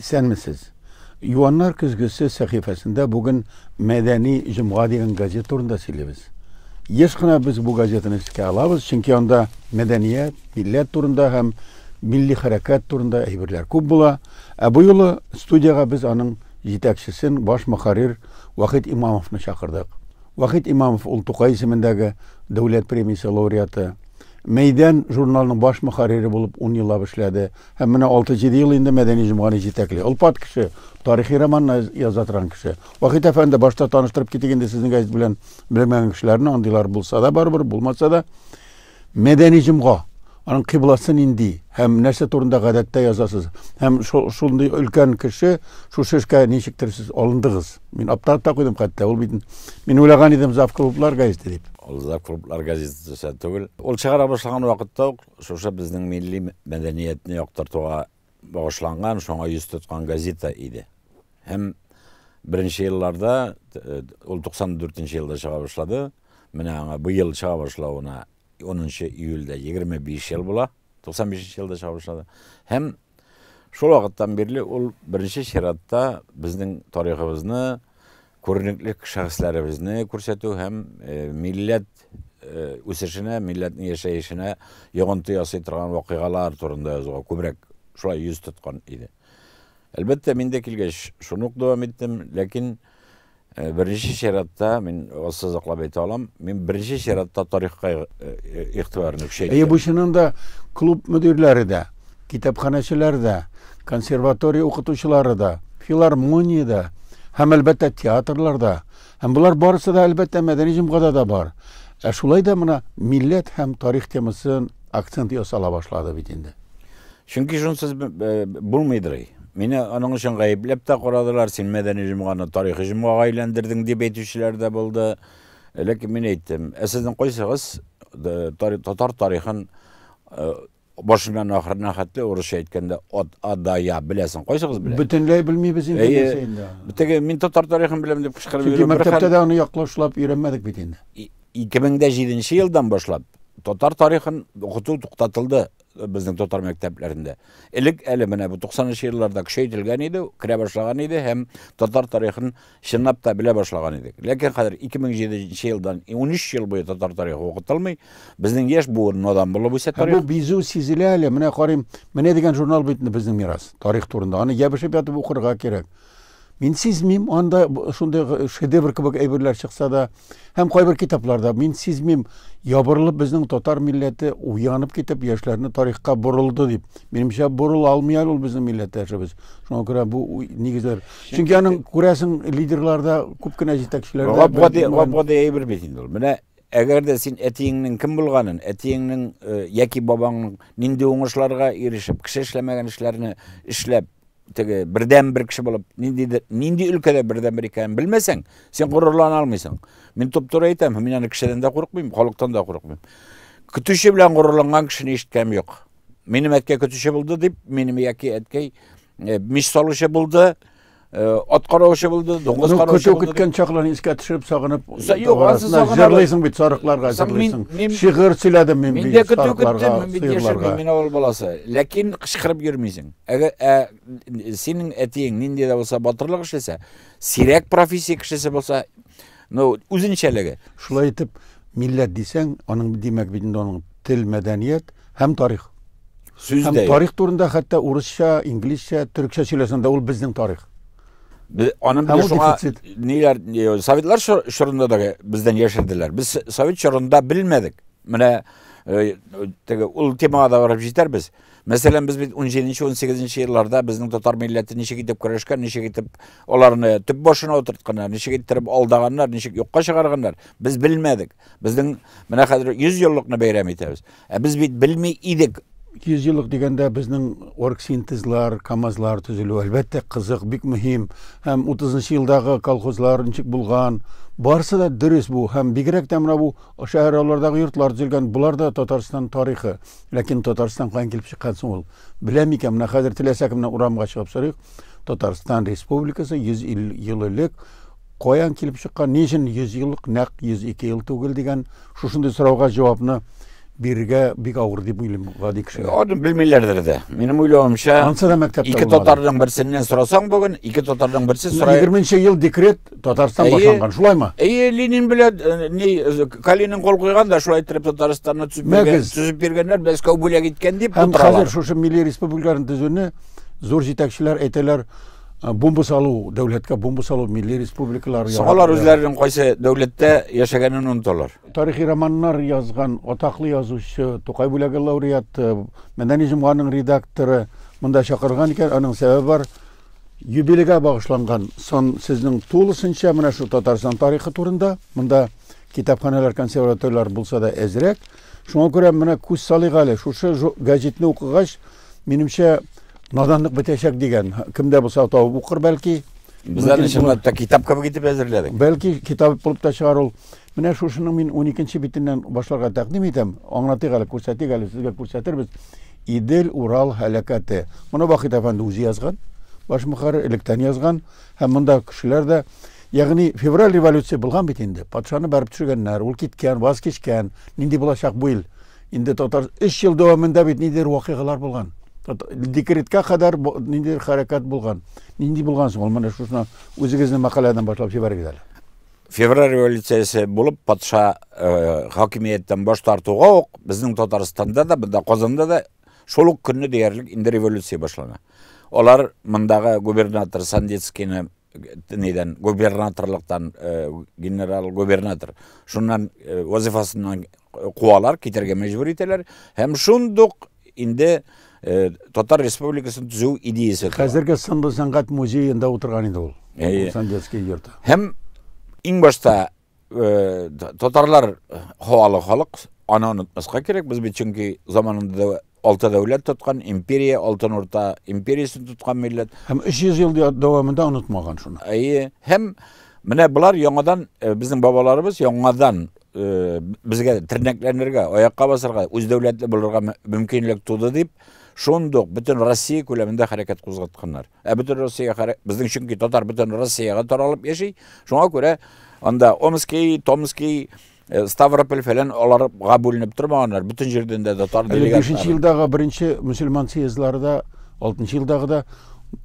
Исәнмесез. Юаннар көзгесе сәхифәсендә бүген Мәдәни җомга дигән газета турында сөйлибез. Еш кына без бу газетаны искә алабыз, чөнки анда мәдәният, милләт турында һәм милли хәрәкәт турында әйберләр күп була. Ә бу юлы студиягә без аның җитәкчесен, баш мөхәррир Вахит Имамовны чакырдык. Вахит Имамов ул Тукай исемендәге дәүләт премиясе лауреаты. Мәйдан журналының баш мөхәррире булып 10 еллап эшләде. Һәм менә 6-7 ел инде Мәдәни җомганы җитәкли. Олпат кеше, тарихи роман яза торган кеше. Вахит әфәнде, башта таныштырып китик инде сезнең газет белән белмәгән кешеләрне, андыйлар булса да барыбер, булмаса да. Мәдәни җомга, аның кыйбласы нинди һәм нәрсә турында гадәттә язасыз? Һәм шундый өлкән кеше шушы эшкә ничектер сез алындыгыз? Мин аптырап та куйдым хәтта. Ул бит мин уйлаган идем завклублар газеты дип. Ул завклублар газетасы түгел. Ул чыгара башлаган вакытта ук шушы безнең милли мәдәниятне яктыртуга багышланган, шуңа йөз тоткан газета иде. Һәм беренче елларда, э, ул 94 елда чыга башлады. Менә аңа быел чыга башлавына 10 июльдә 25 ел була. 95 елда чыга башлады. Һәм шул вакыттан бирле ул беренче чиратта безнең тарихыбызны, күренекле шәхесләребезне күрсәтү һәм э, милләт э, үсешенә, милләтнең яшәешенә йогынты ясый торган вакыйгалар турында язуга күбрәк шулай йөз тоткан иде. Әлбәттә, мин дә килгәч шуны ук дәвам иттем, ләкин э, беренче чиратта мин ассызыклап әйтә алам, мин беренче чиратта тарихка игътибарны көчәйттем. Әйе, бу чыннан да клуб мөдирләре дә, китапханәчеләр дә, консерватория укытучылары да, филармония дә һәм, әлбәттә, театрлар да. Һәм болар барысы да, әлбәттә, мәдәни җомгада да бар. Ә шулай да менә милләт һәм тарих темасын акцент ясала башлады бит инде. Чөнки шунсыз э, булмыйдыр. Мине аның өчен гаепләп тә карадылар, син мәдәни җомганы тарихи җомгага әйләндердең дип әйтүчеләр дә булды. Ләкин мин әйттем, ә сезнең кайсыгыз э, татар тарихын э, Башыннан ахырына хәтле урысча әйткәндә от а да я беләсең. Кайсыгыз белә? Бөтенләй белмибез инде нәрсә инде. Теге мин татар тарихын беләм дип кычкырып йөрү. Чөнки мәктәптә дә аны яклашлап өйрәнмәдек бит инде. 2007 елдан башлап татар тарихын укыту туктатылды безнең татар мәктәпләрендә. Элек әле менә бу 90 елларда көчәйтелгән иде, керә башлаган иде һәм татар тарихын чынлап та белә башлаган идек. Ләкин хәзер 2007 елдан 13 ел буе татар тарихы укытылмый. Безнең яшь буын надан булып үсә тарих. Бу бизү сизелә әле. Менә карыйм, менә дигән журнал бит безнең мирас, тарих турында. Аны ябышып ятып укырга кирәк. Мин сизмим, анда шундый шедевр кебек әйберләр чыкса да, һәм кайбер китапларда мин сизмим, ябырылып безнең татар милләте уянып китеп яшьләрне тарихка борылды дип. Минемчә, борыла алмый әле ул безнең милләттәшебез. Шуңа күрә бу нигезләр. Чөнки аның күрәсең лидерларда күп кенә җитәкчеләрдә гап-гади гап-гади әйбер бит инде ул. Менә әгәр дә син әтиеңнең кем булганын, әтиеңнең э, яки бабаңның нинди уңышларга ирешеп, кеше эшләмәгән эшләрне эшләп, теге бердән-бер кеше булып, ниндидер нинди өлкәдә бердән-бер икәнен белмәсәң, син горурлана алмыйсың. Мин туп-туры әйтәм, мин аны кешедән дә курыкмыйм, халыктан да курыкмыйм. Көтүче белән горурланган кешене ишеткәнем юк. Минем әткәй көтүче булды дип, минем яки әткәй э, мич салучы булды, э, ат караучы булды, дуңгыз караучы булды. Көтү көткән чакларын искә төшереп сагынып, Юк, ансыз сагынабыз. Җырлыйсың бит сарыкларга җырлыйсың. Шигырь сөйләдем мин бит сарыкларга, сыерларга. Мин авыл баласы. Ләкин кычкырып йөрмисең. Әгәр ә, синең әтиең нинди дә булса батырлык эшләсә, сирәк профессия кешесе булса, ну, үзенчәлеге. Шулай итеп, милләт дисәң, аның димәк бит инде аның тел, мәдәният һәм тарих. Сүз һәм тарих турында хәтта урысча, инглизчә, төрекчә сөйләсәң дә ул безнең тарих. Без аның бит шуңа ниләр советлар чорында да бездән яшерделәр. Без совет чорында белмәдек. Менә э, теге ул темага да барып җитәрбез. Мәсәлән, без бит 17-18 елларда безнең татар милләте ничек итеп көрәшкән, ничек итеп аларны төп башына утыртканнар, ничек иттереп алдаганнар, ничек юкка чыгарганнар, без белмәдек. Безнең менә хәзер 100 еллыкны бәйрәм итәбез. Ә без бит белми идек. 100 еллык дигәндә безнең оргсинтезлар, КАМАЗлар төзелү, әлбәттә, кызык, бик мөһим. Һәм 30 елдагы колхозлар ничек булган, барысы да дөрес бу. Һәм бигрәк тә менә бу шәһәр алардагы йортлар төзелгән, болар да Татарстан тарихы. Ләкин Татарстан каян килеп чыккан соң ул? Белә микән? Менә хәзер теләсә кемнән урамга чыгып сорыйк. Татарстан Республикасы 150 ел элек каян килеп чыккан, ни өчен 100 еллык, нәкъ 102 ел түгел дигән шушындый сорауга җавапны бирергә бик авыр дип уйлыйм гади кешегә. Аны белмиләрдер дә. Минем уйлавымча, Ансы да мәктәптә ике татарның берсеннән сорасаң бүген, ике татарның берсе сорай. 20 ел декрет Татарстан башланган, шулаймы? Әйе, Ленин белән э, ни э, Калинин кул куйган да шулай итеп Татарстанны төзеп биргән, төзеп биргәннәр, Мәскәү бүләк иткән дип Һәм хәзер шушы милли республикаларны төзүне зур җитәкчеләр әйтәләр, э, бомба салу, дәүләткә бомба салу милли республикалар. Соң алар үзләренең кайсы дәүләттә яшәгәнен оныталар. Тарихи романнар язган атаклы язучы, Тукай бүләге лауреаты, Мәдәни җомганың редакторы монда чакырган икән, аның сәбәбе бар. Юбилейга багышланган сан сезнең тулысынча менә шул Татарстан тарихы турында. Монда китапханәләр, консерваторияләр булса да әзрәк. Шуңа күрә менә күз салыйк әле. Шушы гәҗитне укыгач, минемчә, наданлык бетәчәк дигән. Кем дә булса табып укыр бәлки. Без аны чынлап та китап кебек итеп әзерләдек. Бәлки китап булып та чыгар ул. Менә шушының мин 12 битеннән башларга тәкъдим итәм. Аңлатыйк әле, күрсәтик әле, сезгә күрсәтербез. Идел Урал һәлакәте. Моны Вахит әфәнде үзе язган. Баш мөхәррир электән язган. Һәм монда кешеләр дә, ягъни февраль революция булган бит инде. Патшаны бәреп төшергәннәр, ул киткән, ваз кичкән. Нинди булачак бу ил? Инде татар 3 ел дәвамында бит ниндидер вакыйгалар булган. Декретка кадәр ниндидер хәрәкәт булган. Нинди булган соң ул? Менә шушына үзегезнең мәкаләдән башлап җибәрегез әле. Февраль революциясе булып, патша э, хакимияттән баш тартуга ук безнең Татарстанда да, монда Казанда да шул ук көнне диярлек инде революция башлана. Алар мондагы губернатор Сандецкийны нидән губернаторлыктан э, генерал губернатор шуннан э, вазифасыннан куалар, китәргә мәҗбүр итәләр һәм шундук инде э, Татар Республикасын төзү идеясе. Хәзерге сынлы сәнгать музеенда утырган инде ул. Әйе. Сандецкий йорты. Һәм иң башта э, татарлар һавалы халык, аны онытмаска кирәк. Без бит чөнки заманында алты дәүләт тоткан, империя, Алтын Урта империясен тоткан милләт. Һәм 300 ел дәвамында онытмаган шуны. Әйе. Һәм менә болар яңадан э, безнең бабаларыбыз яңадан э, безгә тернәкләнергә, аякка басарга, үз дәүләтле булырга мөмкинлек туды дип, шундук бөтен Россия күләмендә хәрәкәт кузгатканнар. Ә бөтен Россия безнең чөнки татар бөтен Россиягә таралып яши. Шуңа күрә анда Омский, Томский, э, Ставрополь фәлән аларга бүленеп тормаганнар. Бөтен җирдән дә татар делегатлары. 5 елдагы беренче мөселман съездлары да, 6 елдагы да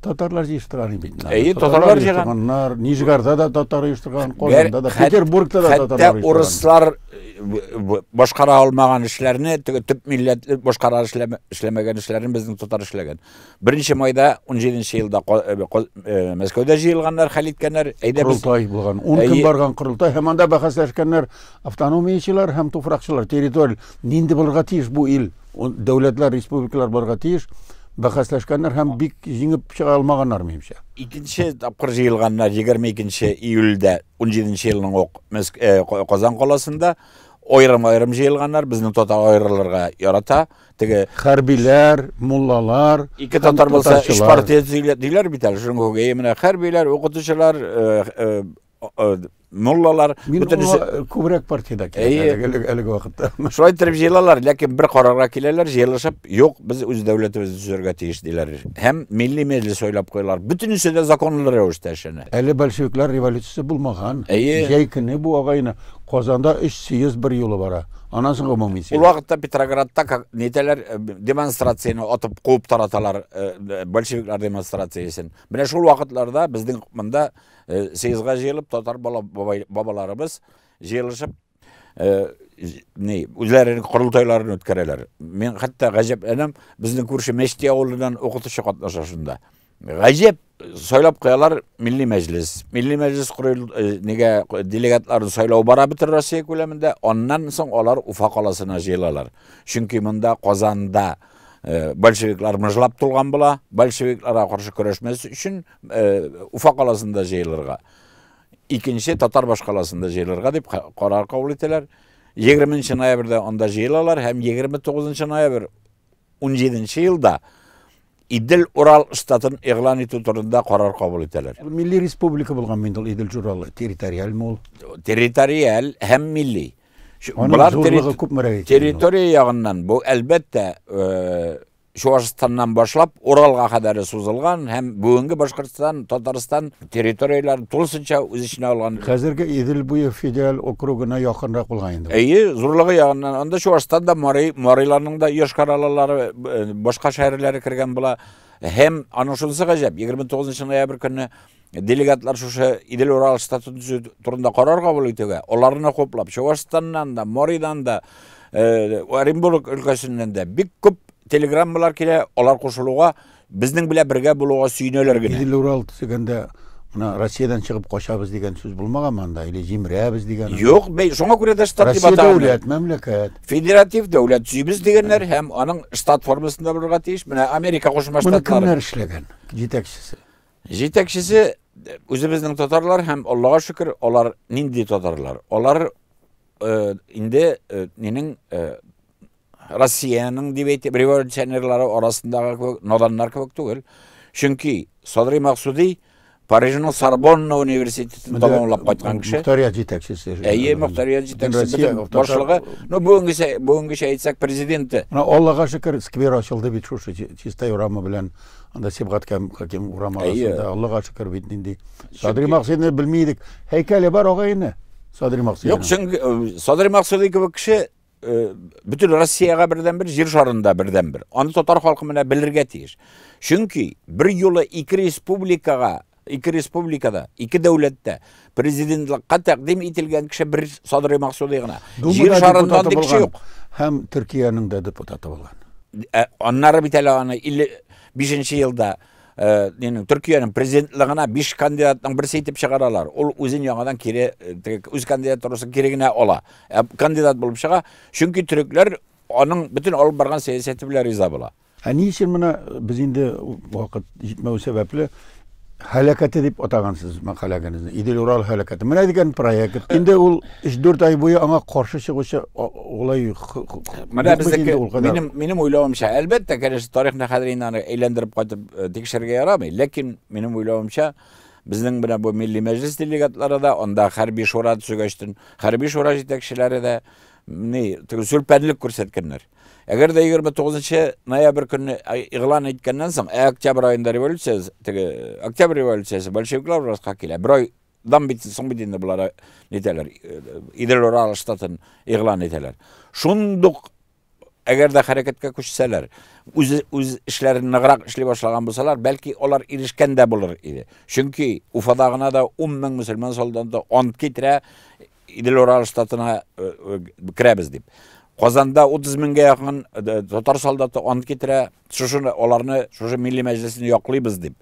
татарлар җыештырган бит. Әйе, татарлар җыйганнар. Нижгарда да татар оештырган, Казанда да, Петербургта да татарлар оештырган. Хәтта урыслар э, башкара алмаган эшләрне, төп милләтле башкара эшләмәгән эшләрне безнең татар эшләгән. Беренче майда 17 елда э, э, Мәскәүдә җыелганнар, хәл иткәннәр. Әйдә без Корылтай булган. 10 көн барган корылтай һәм анда бәхәсләшкәннәр автономиячеләр һәм туфракчылар, территориаль нинди булырга тиеш бу ил, дәүләтләр, республикалар булырга тиеш. Бәхәсләшкәннәр һәм бик җиңеп чыга алмаганнар, минемчә. Икенче тапкыр җыелганнар 22 июльдә 17 елның ук э, Казан каласында аерым-аерым җыелганнар. Безнең татар аерылырга ярата. Теге хәрбиләр, муллалар, ике татар булса, өч партия диләр бит әле. Шуның кебек, менә хәрбиләр, укытучылар, э, э, э, муллалар, бөтенесе күбрәк партиядә кирәк әлеге вакытта. Шулай итеп җыелалар, ләкин бер карарга киләләр, җыелышып, юк, без үз дәүләтебезне төзергә тиеш диләр. Һәм милли мәҗлес сайлап куялар. Бөтенесе дә законлы рәвештә эшләнә. Әле большевиклар революциясе булмаган. Җәй көне бу агайны Казанда өч съезд бер юлы бара. Аннан соң гомуми съезд. Ул вакытта Петроградта как нитәләр э, демонстрацияне атып куып тараталар э, э, большевиклар демонстрациясен. Менә шул вакытларда безнең монда съездга җыелып татар бала бабаларыбыз җыелышып ни үзләренең корылтайларын үткәрәләр. Мин хәтта гаҗәпләнәм, безнең күрше Мәчти авылыннан укытучы катнаша шунда. Гаҗәп сайлап куялар Милли мәҗлес. Милли мәҗлес корыл э, нигә делегатларын сайлау бара бөтен Россия күләмендә. Аннан соң алар Уфа каласына җыелалар. Чөнки монда Казанда э, большевиклар мыжлап тулган була. Большевикларга каршы көрәшмәс өчен э, Уфа каласында җыелырга. Икенче татар башкаласында җыелырга дип карар кабул итәләр. 20 ноябрьдә анда җыелалар һәм 29 ноябрь 17 елда Идел-Урал штатын игълан итү турында карар кабул итәләр. Милли республика булган инде ул Идел-Урал, территориальме ул? Территориаль һәм милли. Аның зурлыгы күпмерәк икән? Территория ягыннан бу әлбәттә э, Чуашстаннан башлап Уралга кадәр сузылган һәм бүгенге Башкортстан, Татарстан территорияләрен тулысынча үз эченә алган. Хәзерге Идел буе федераль округына якынрак булган инде. Әйе, зурлыгы ягыннан анда Чуашстан да, Мари, Мариларның да Йошкар-Олалары, башка шәһәрләре кергән була. Һәм аның шунысы гаҗәп, 29 ноябрь көнне делегатлар шушы Идел-Урал штатын төзү турында карар кабул итүгә, аларны хуплап, Чуашстаннан да, Маридан да, Оренбург өлкәсеннән дә бик күп телеграммалар килә, алар кушылуга, безнең белән бергә булуга сөенәләр генә. Идел-Урал төзегәндә менә Россиядән чыгып качабыз дигән сүз булмаганмы анда, или җимерәбез дигән? Юк, шуңа күрә дә штат дип аталган. Россия дәүләт, мәмләкәт. Федератив дәүләт төзибез дигәннәр һәм аның штат формасында булырга тиеш. Менә Америка Кушма Штатлары. Моны кемнәр эшләгән? Җитәкчесе. Җитәкчесе үзебезнең татарлар һәм Аллага шөкер, алар нинди татарлар? Алар инде нинең Россиянең дип әйтеп революционерлары арасындагы кебек наданнар кебек түгел. Чөнки Садри Максуди Парижның Сорбонна университетын тәмамлап кайткан кеше. Мохтарият җитәкчесе. Әйе, мохтарият җитәкчесе, башлыгы. Ну, бүгенгечә, бүгенгечә әйтсәк, президенты. Менә Аллага шөкер, сквер ачылды бит шушы Чистай урамы белән анда Сибгат Хаким урамы арасында. Аллага шөкер бит нинди. Садри Максудины белми идек. Һәйкәле бар агайны. Садри Максуди. Юк, чөнки Садри Максуди кебек кеше бөтен Россиягә бердәнбер, җир шарында бердәнбер. Аны татар халкы менә белергә тиеш. Чөнки бер юлы ике республикага, ике республикада, ике дәүләттә президентлыкка тәкъдим ителгән кеше бер Садри Максуди гына. Җир шарында андый кеше юк. Һәм Төркиянең дә депутаты булган. Аннары бит әле аны 55 елда нинең Төркиянең президентлыгына 5 кандидатның берсе итеп чыгаралар. Ул үзен яңадан кире үз кандидатурасын кире генә ала. Кандидат булып чыга, чөнки төрекләр аның бөтен алып барган сәясәте белән риза була. Ә ни өчен менә без инде вакыт җитмәү сәбәпле һәлакәте дип атагансыз мәкаләгезне? Идел-Урал һәлакәте. Менә дигән проект. Инде ул 3-4 ай буе аңа каршы чыгучы улай Менә безнеке минем минем уйлавымча, әлбәттә, конечно, тарихны хәзер инде аны әйләндереп кайтып тикшерергә ярамый, ләкин минем уйлавымча, безнең менә бу Милли Мәҗлес делегатлары да, анда хәрби шура төзегәчтен, хәрби шура җитәкчеләре дә ни, теге сүлпәнлек күрсәткәннәр. Әгәр дә 29 ноябрь көнне игълан иткәннән соң, ә октябрь аенда революция, теге октябрь революциясе большевиклар властька килә. Бер айдан бит соң бит инде болар нитәләр, Идел-Урал штатын игълан итәләр. Шундук әгәр дә хәрәкәткә күчсәләр, үз үз эшләрен ныграк эшли башлаган булсалар, бәлки алар ирешкән дә булыр иде. Чөнки Уфада гына да 10 мең мөселман солдаты ант китерә, Идел-Урал штатына керәбез дип. Казанда 30 меңгә якын татар солдаты ант китерә, шушыны аларны шушы милли мәҗлесне яклыйбыз дип.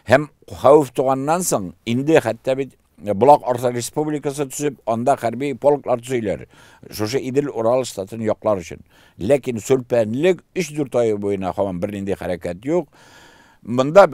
Һәм хәвеф туганнан соң инде хәтта бит Болак Арта республикасы төзеп, анда хәрби полклар төзиләр. Шушы Идел-Урал штатын яклар өчен. Ләкин сүлпәнлек 3-4 ай буена һаман бернинди хәрәкәт юк. Монда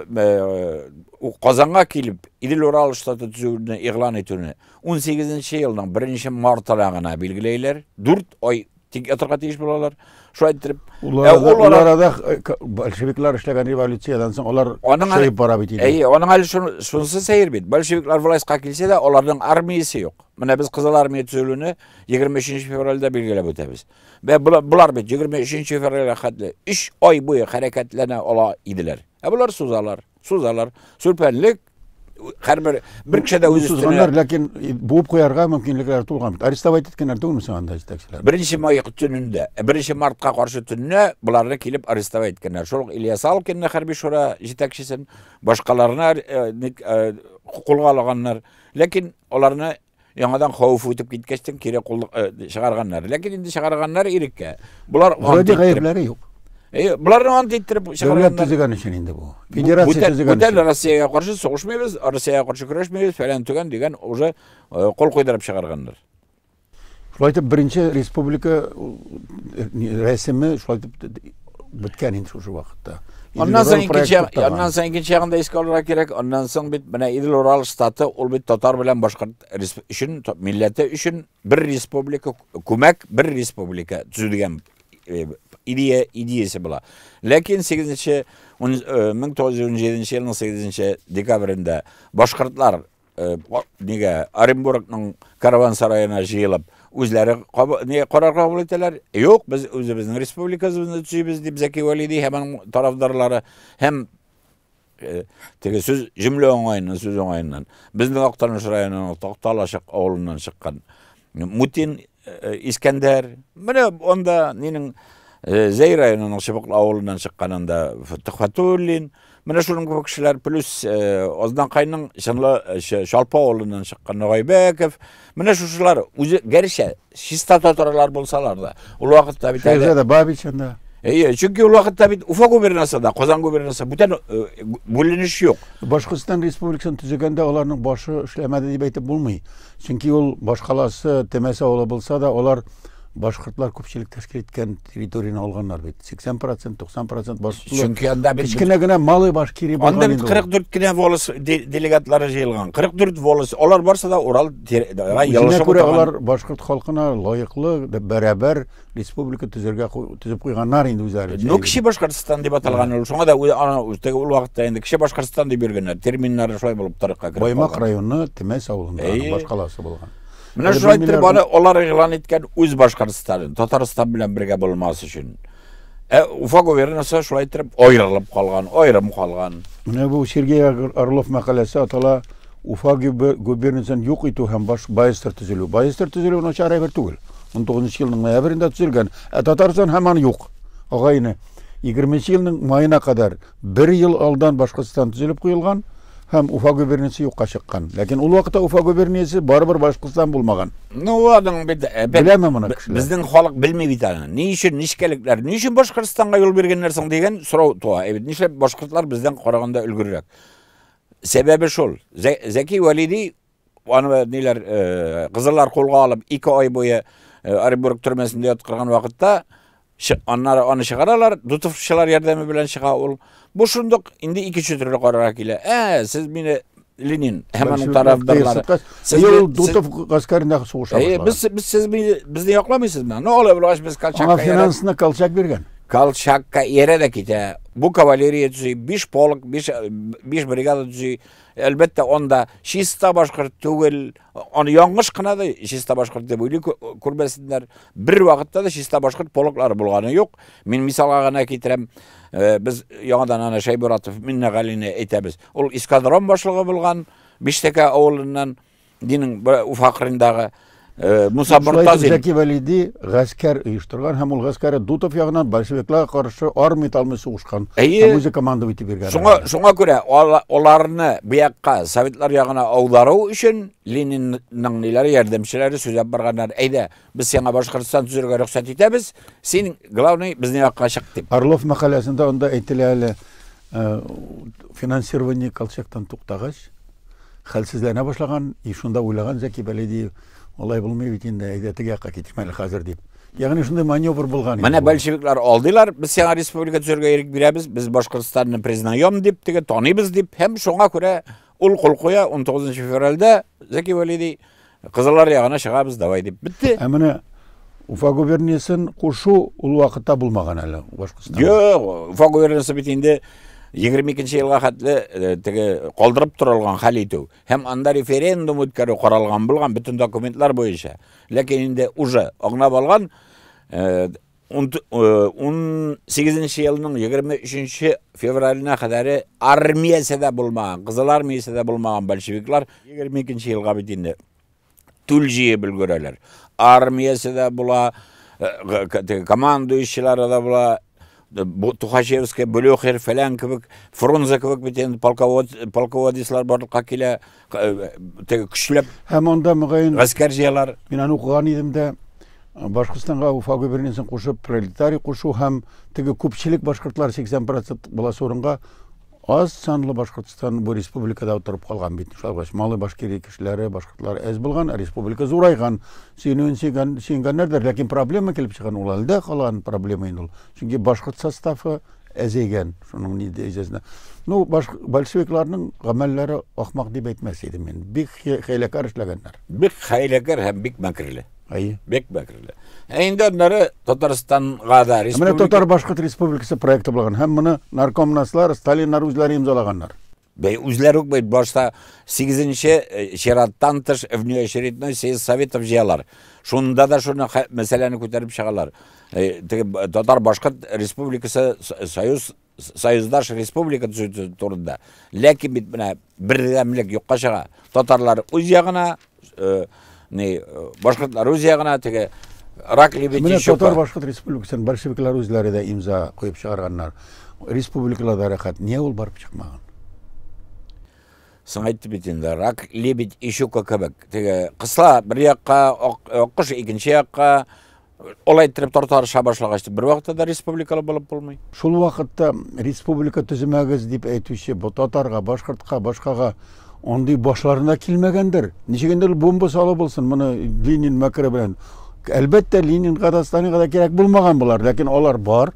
Казанга килеп Идел-Урал штаты төзүне игълан итүне 18 елның 1 мартына гына билгеләйләр. 4 ай тик ятырга тиеш булалар. Шулай иттереп, ул арада большевиклар эшләгән революциядән соң алар көчәеп бара бит инде. Әйе, аның әле шунысы сәер бит. Большевиклар властька килсә дә, аларның армиясе юк. Менә без Кызыл армия төзелүне 23 февральдә билгеләп үтәбез. Вә болар бит 23 февральгә хәтле 3 ай буе хәрәкәтләнә ала иделәр. Ә болар сузалар. Сузалар. Сүлпәнлек һәрбер бер кеше дә үз өстенә. Сузганнар, ләкин буып куярга мөмкинлекләр тулган бит. Арестовать иткәннәр түгелме соң анда җитәкчеләр? Беренче май төнендә, беренче мартка каршы төнне боларны килеп арестовать иткәннәр. Шул ук Илья Салкинны хәрби шура җитәкчесен, башкаларны кулга алганнар. Ләкин аларны яңадан хәвеф үтеп киткәчтен кире кул чыгарганнар. Ләкин инде чыгарганнар иреккә. Болар вроде гаепләре юк. Әйе, боларны ант иттереп чыгарганнар. Дәүләт төзегән өчен инде бу. Федерация төзегән. Бүтән Россиягә каршы сугышмыйбыз, Россиягә каршы көрәшмибез, фәлән төгән дигән уже кул куйдырып чыгарганнар. Шулай итеп, беренче республика рәсеме шулай итеп беткән инде шушы вакытта. Аннан соң икенче, аннан соң икенче ягын да искә алырга кирәк. Аннан соң бит менә Идел-Урал штаты ул бит татар белән башкорт өчен, милләте өчен бер республика, күмәк бер республика төзү дигән идея, идеясе була. Ләкин 1917 елның 8 декабрендә башкортлар нигә Оренбургның караван сараена җыелып, Үзләре не карар кабул итәләр. Юк, без үзебезнең республикабызны төзибез дип Зәки Вәлиди һәм аның тарафдарлары һәм теге сүз җөмлә уңаеннан, сүз уңаеннан. Безнең Актаныш районының Такталачык авылыннан чыккан Мутин Искәндәр. Менә анда нинең Зәй районының Чыбыклы авылыннан чыккан анда Төхфәтуллин. Менә шуның кебек кешеләр, плюс Азнакайның Чынлы Чалпы авылыннан чыккан Ногайбәков. Менә шушылар үзе гәрчә чиста татарлар булсалар да, ул вакытта бит әле Шәһзадә Бабич анда. Әйе, чөнки ул вакытта бит Уфа губернасы да, Казан губернасы бүтән бүленеш юк. Башкортстан республикасын төзегәндә аларның башы эшләмәде дип әйтеп булмый. Чөнки ул башкаласы Темәс авылы булса да, алар башкортлар күпчелек тәшкил иткән территорияне алганнар бит. 80%, 90% башкортлар. Чөнки анда бит кечкенә генә Малый Башкирия булган. Анда бит 44 кенә волос делегатлары җыелган. 44 волос. Алар барсы да Урал елышып күрә алар башкорт халкына лаеклы, бәрабәр республика төзергә төзеп куйганнар инде үзләре. Ну, Кече Башкортстан дип аталган ул. Шуңа да теге ул вакытта инде Кече Башкортстан дип йөргәннәр. Терминнары шулай булып тарихка кереп. Баймак районы Темәс авылында башкаласы булган. Менә шулай итеп аны алар игълан иткән үз Башкортстанын, Татарстан белән бергә булмас өчен. Ә Уфа губернасы шулай итеп аерылып калган, аерым калган. Менә бу Сергей Орлов мәкаләсе атала Уфа губернасын юк итү һәм баш Байстер төзелү. Байстер төзелү начар әйбер түгел. 19 елның ноябрендә төзелгән, ә Татарстан һаман юк. Агайны 20 елның маена кадәр бер ел алдан Башкортстан төзелеп куелган һәм Уфа губерниясе юкка чыккан. Ләкин ул вакытта Уфа губерниясе барыбер Башкортстан булмаган. Ну, аның бит беләме моны кешеләр? Безнең халык белми бит аны. Ни өчен нечкәлекләр, ни өчен Башкортстанга юл биргәннәр соң дигән сорау туа. Ә бит нишләп башкортлар бездән караганда өлгеррәк? Сәбәбе шул. Зәки Вәлиди аны ниләр кызыллар кулга алып 2 ай буе Оренбург төрмәсендә яткырган вакытта аннары аны чыгаралар, дутовчылар ярдәме белән чыга ул. Бу шундук инде икенче төрле карарга килә. Ә, сез мине Ленин һәм аның тарафдарлары. Сез ул Дутов гаскәрендә сугыша башлаган. Без сез безне якламыйсызмы? Ну, алай булгач без Колчакка. Аңа финансны Колчак биргән. Колчакка иярә дә китә. Бу кавалерия төзи, 5 полк, 5 бригада төзи. Әлбәттә, анда чиста башкорт түгел, аны яңгыш кына да чиста башкорт дип уйлый күрмәсеннәр. Бер вакытта да чиста башкорт полклары булганы юк. Мин мисалга гына китерәм. Без яңадан аны Шәйбуратов Миннегалине әйтәбез. Ул эскадрон башлыгы булган Биштәкә авылыннан, динең Уфа кырындагы Муса Мортазин. Зәки Вәлиди гаскәр оештырган һәм ул гаскәре Дутов ягыннан большевикларга каршы армия талмый сугышкан. Һәм үзе командовать итеп йөргән. Шуңа күрә аларны бу якка советлар ягына аудару өчен Ленинның ниләре ярдәмчеләре сүзләп барганнар. Әйдә, без сиңа Башкортстан төзергә рөхсәт итәбез, син главный безнең якка чык дип. Орлов мәкаләсендә анда әйтелә әле, финансирование Колчактан туктагач, хәлсезләнә башлаган, и шунда уйлаган Зәки Вәлидиев, алай булмый бит инде, әйдә теге якка китим әле хәзер дип. Ягъни шундый маневр булган. Менә большевиклар алдылар, без сиңа республика төзергә ирек бирәбез, без Башкортстанны признаем дип, теге таныйбыз дип, һәм шуңа күрә ул кул куя 19 февральдә Зәки Вәлиди Кызыллар ягына чыгабыз, давай дип бетте. Ә менә Уфа губерниясен кушу ул вакытта булмаган әле Башкортстанда. Юк, Уфа губерниясе бит инде 22 елга хәтле теге калдырып торылган хәл итү һәм анда референдум үткәрү каралган булган бөтен документлар буенча. Ләкин инде уже аңлап алган 18 елның 23 февраленә кадәр армиясе дә булмаган, Кызыл армиясе дә булмаган большевиклар 22 елга бит инде түл җыеп өлгерәләр. Армиясе дә була, командующийлары да була, Тухачевский, Блюхер фәлән кебек, Фрунзе кебек бит инде полководецлар барлыкка килә, теге көчләп. Һәм анда мөгаен гаскәр җыялар. Мин аны укыган идем дә, Башкортстанга Уфа губерниясен кушып, пролетарий кушу һәм теге күпчелек башкортлар 80% буласы урынга аз санлы Башкортстан бу республикада утырып калган бит. Шулай булгач, Малый Башкирия кешеләре, башкортлар әз булган, республика зурайган. Сөенүен сөйгән, сөенгәннәрдер, ләкин проблема килеп чыган, ул әле дә калган проблема инде ул. Чөнки башкорт составы әзәйгән, шуның нәтиҗәсендә. Ну, большевикларның гамәлләре ахмак дип әйтмәс идем мин. Бик хәйләкәр эшләгәннәр. Бик хәйләкәр һәм бик мәкерле. Әйе. Бик мәкерле. Ә инде аннары Татарстанга да республика... Менә Татар-Башкорт республикасы проекты булган һәм моны наркомнаслар, Сталиннар үзләре имзалаганнар. Бәй, үзләре үк бит башта 8-нче чираттан тыш внеочередной съезд советов җыялар. Шунда да шуны мәсьәләне күтәреп чыгалар. Теге Татар Башкорт Республикасы союз союздаш республика төзү турында. Ләкин бит менә бердәмлек юкка чыга. Татарлар үз ягына, ни, башкортлар үз ягына, теге рак лебеди Менә Татар Башкорт Республикасын большевиклар үзләре дә имза куеп чыгарганнар. Республикаларда рәхәт. Нигә ул барып чыкмаган? Соң әйтте бит инде, рак, лебедь и щука кебек. Теге кысла бер якка, аккош икенче якка, алай иттереп тартыша башлагач, бер вакытта да республикалы булып булмый. Шул вакытта республика төземәгез дип әйтүче бу татарга, башкортка, башкага андый башларына килмәгәндер. Ничек инде ул бомба салу булсын, моны Ленин мәкере белән. Әлбәттә, Ленинга да, Сталинга да кирәк булмаган болар, ләкин алар бар.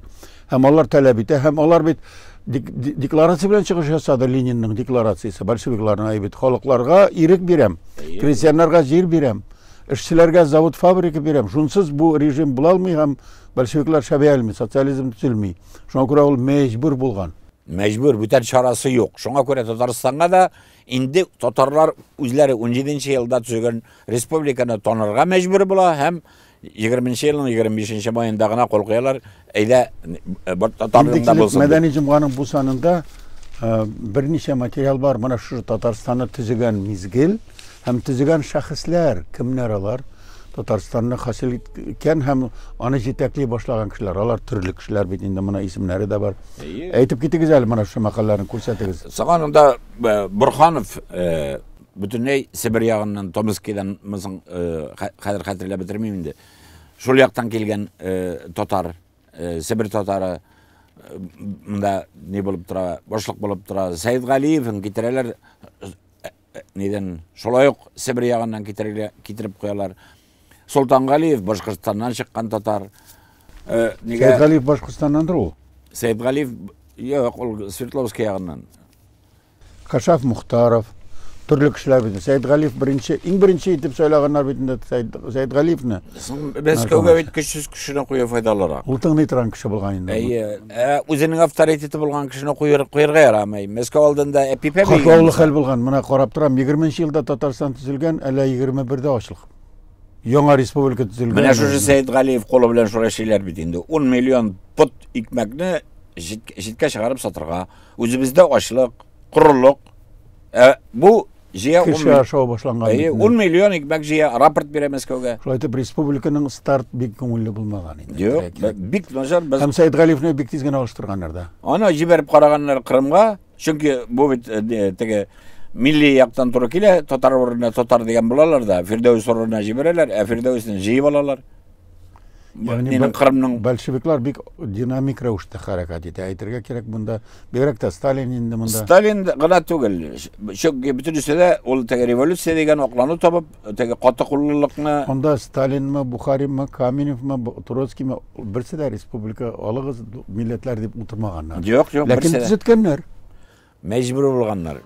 Һәм алар таләп итә, һәм алар бит декларация белән чыгыш ясады, Ленинның декларациясе, большевикларның әй бит, халыкларга ирек бирәм, крестьяннарга җир бирәм, эшчеләргә завод, фабрика бирәм. Шунсыз бу режим була алмый һәм большевиклар шәбәя алмый, социализм төзелми. Шуңа күрә ул мәҗбүр булган. Мәҗбүр, бүтән чарасы юк. Шуңа күрә Татарстанга да инде татарлар үзләре 17 елда төзегән республиканы танырга мәҗбүр була һәм 20 елның 25 маенда гына кул куялар. Әйдә, татарның да булсын. Мәдәни җомганың бу санында берничә материал бар. Менә шушы Татарстанны төзегән мизгел һәм төзегән шәхесләр, кемнәр алар? Татарстанны хасил иткән һәм аны җитәкли башлаган кешеләр. Алар төрле кешеләр бит инде, моны исемнәре дә бар. Әйтеп китегез әле, менә шушы мәкаләләрне күрсәтегез. Соң анда Бурханов бөтенләй Себер ягыннан, Томскидан мысың, хәзер хәтерләп бетермим инде. Шул яктан килгән татар, Себер татары монда ни булып тора, башлык булып тора. Сәйдгалиевен китерәләр, нидән, шулай ук Себер ягыннан китереп куялар. Солтангалиев Башкортстаннан чыккан татар. Нигә? Сәйдгалиев Башкортстаннандыр ул? Сәйдгалиев, юк, ул Свердловский ягыннан. Кашаф Мухтаров, төрле кешеләр бит. Сәйдгалиев беренче, иң беренче итеп сайлаганнар бит инде Сәйдгалиевне. Мәскәүгә бит көчсез кешене кую файдалырак. Ул тыңлый торган кеше булган инде. Әйе, үзенең авторитеты булган кешене куерга ярамый. Мәскәү алдында әпипә бит. Катлаулы хәл булган. Менә карап торам, 20 елда Татарстан төзелгән, әле 21дә ачлык. Яңа республика төзелгән. Менә шушы Сәйдгалиев кулы белән шулай эшлиләр бит инде. 10 миллион пот икмәкне читкә чыгарып сатырга. Үзебездә ачлык, корылык. Бу җыя Кеше ашау башланган. Әйе, 10 миллион икмәк җыя, рапорт бирә Мәскәүгә. Шулай итеп, республиканың старт бик күңелле булмаган инде. Юк, бик начар. Һәм Сәйдгалиевне бик тиз генә алыштырганнар да. Аны җибәреп караганнар Кырымга, чөнки бу бит теге милли яктан туры килә, татар урынына татар дигән булалар да, Фирдәүс урынына җибәрәләр, ә Фирдәүсне җыеп алалар. Ягъни Кырымның большевиклар бик динамик рәвештә хәрәкәт итә. Әйтергә кирәк, монда бигрәк тә Сталин инде монда. Сталин гына түгел. Чөнки бөтенесе дә ул теге революция дигән аклану табып, теге каты куллылыкны. Анда Сталинмы, Бухаринмы, Каменевмы, Троцкиймы, берсе дә республика алыгыз, милләтләр дип утырмаганнар. Юк, юк, ләкин төзеткәннәр. Мәҗбүр булганнар.